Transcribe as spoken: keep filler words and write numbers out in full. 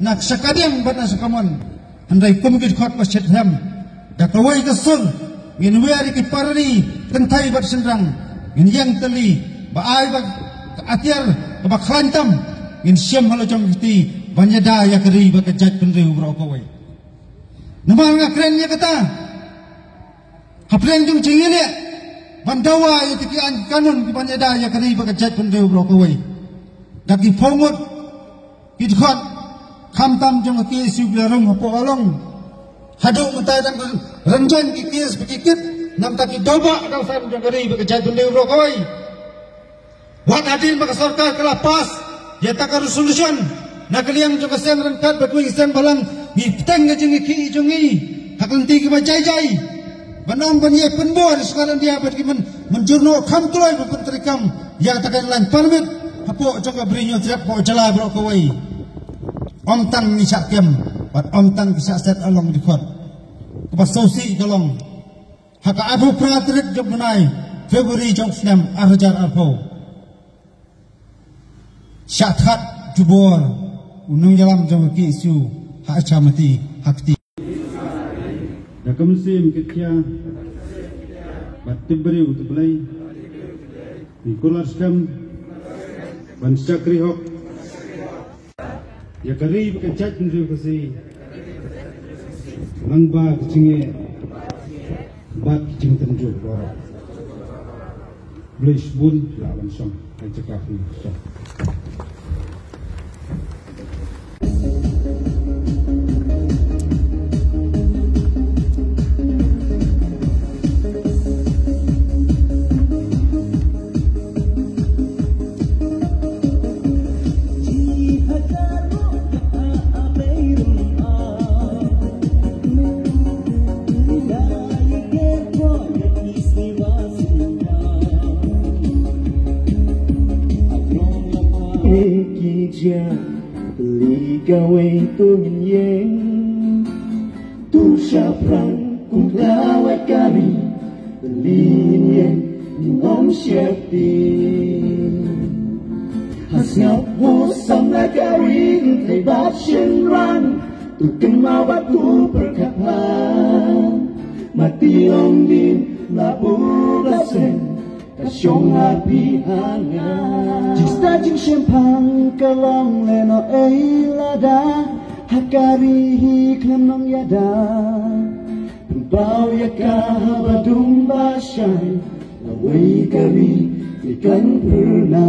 Na ka sha kadiang bad na sha kamon. Hynrei kum ki dkhot ba shet hem, da kawei ka sur, ngin wer ïa ki para ri, kynthei bad shynrang, ngin ïeng tylli, ba ai ba ka atiar kaba khlaiñ tam, ngin shem ha la jong ka kti, ban ïada ïa ka ri bad ka jaitbynriew baroh kawei. Namar nga kren ïa kata, hapdeng jong jingïaleh ban dawa ïa ki aiñ ki kanun kiban ïada ïa ka ri bad ka jaitbynriew baroh kawei. Da ki phew ngut ki dkhot, khamtam jong ka K S U ki la rung hapoh Along. Haduh mynta dang rynjang ki case ba ki kit, namar ki dawa da ka san jong ka ri bad ka jaitbynriew baroh kawei. Wat hadien ba ka sorkar ka la pass ïa kata ka resolution, na ka liang jong ka seng ryngkat bad kawei ka seng balang, ngi bteng ka jingïakhih jong ngi ha ka lynti kaba jai jai, ban ong ban ïa pynbor ïa ka sorkar India bad ki mynjur noh kham kloi ban pyntreikam ïa kata ka line permit hapoh jong ka Bri Hynñiewtrep, hapoh jylla baroh kawei. Ym tang ngi shah kem bad ym tang ki shah set Along dkhot, kaba sngewsih ka long, ha ka arphew phra tarik jong u bnai February jong u snem ar hajar arphew, shah thad jubor u nongïalam jong ka K S U ha Ichamati ha kti. Da ka mynsiem kitkhiah bad tip briew tip Blei, ngi kular skhem ban shakri hok ïa ka ri bad ka jaitbynriew Khasi, lyngba ka jingeh bad ka jingtynjuh baroh. Khublei shibun, lah ban shong ha jaka phi shong. Ki jia, li kawei to ngin ïeng. To shaphrang kum kawei ka ri, li ngin ïeng ngin ym sheptieng. Ha sngap mo samla ka ri, kynthei bad shynrang, to kynmaw bad to pyrkhat bha. Mati long dien la bun la seng, ka shong ha phi ha nga. Jingstad jingshemphang ka long lehnohei lada ha ka ri hi khlem nongïada. Pynpaw ïa ka haba dum ba shai, lawei ka ri hi kan phyrnai.